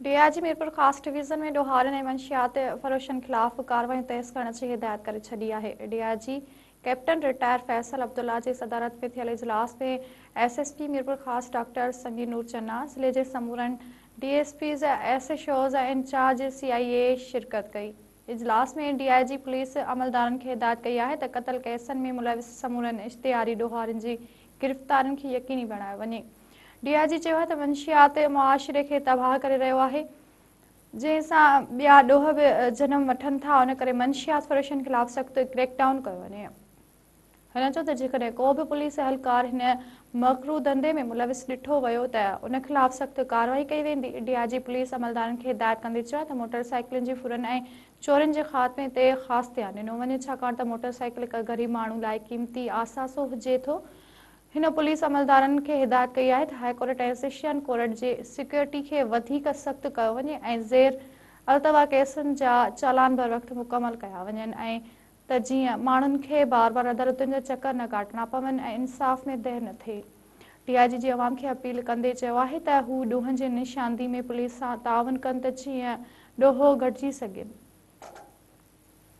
D I G Mirpurkhas division ۾ ڏوهارين ۽ منشيات فروشن خلاف ڪارروايون تيز ڪرڻ جي هدايت ڪري ڇڏي آهي. D I G captain retired Faisal Abdullah جي صدارت ۾ ٿيل اجلاس ۾ S S P Mirpurkhas doctor Sameer Noor Channa, ضلعي جي سمورن D S Ps, S H Os ۽ incharge C I A شرڪت ڪئي. اجلاس ۾ ڊي I جي پوليس عملدارن کي هدايت ڪئي آهي ته قتل ڪيسن ۾ ملوث سمورن اشتهاري ڏوهارين جي گرفتارين کي يقيني بڻايو وڃي. ڊي I جي چيو آهي ته منشيات معاشري کي تباهه ڪري رهيو آهي، جنهن سان ٻيا ڏوهه به جنم وٺن ٿا، ان ڪري منشيات فروشن خلاف سخت ڪريڪ ڊائون ڪيو وڃي. هن چيو ته جيڪڏهن ڪو به پوليس اهلڪار هن مڪروه ڌنڌي ۾ ملوث ڏٺو ويو ته ان خلاف سخت ڪارروائي ڪئي ويندي. ڊي I جي پوليس عملدارن کي هدايت ڪندي چيو آهي ته موٽر سائيڪلن جي ڦرن ۽ چورين جي خاتمي تي خاص ڌيان ڏنو وڃي، ڇاڪاڻ ته موٽر سائيڪل هڪ غريب ماڻهو لاء قيمتي اثاثو هجي ٿو. هن پوليس عملدارن کي هدايت ڪئي آهي ته هاء ڪورٽ ۽ سيشن ڪورٽ جي سيڪيورٽي کي وڌيڪ سخت ڪيو وڃي ۽ زير التوا ڪيسن جا چالان بروقت مڪمل ڪيا وڃن ۽ ته جيئن ماڻهن کي بار بار عدالتن جا چڪر نه ڪاٽڻا پون ۽ انصاف ۾ دير نه ٿئي. ڊي I جي جي عوام کي اپيل ڪندي چيو آهي ته هو ڏوهن جي نشاندهي ۾ پوليس سان تعاون ڪن ته جيئن ڏوهه گهٽجي سگهن.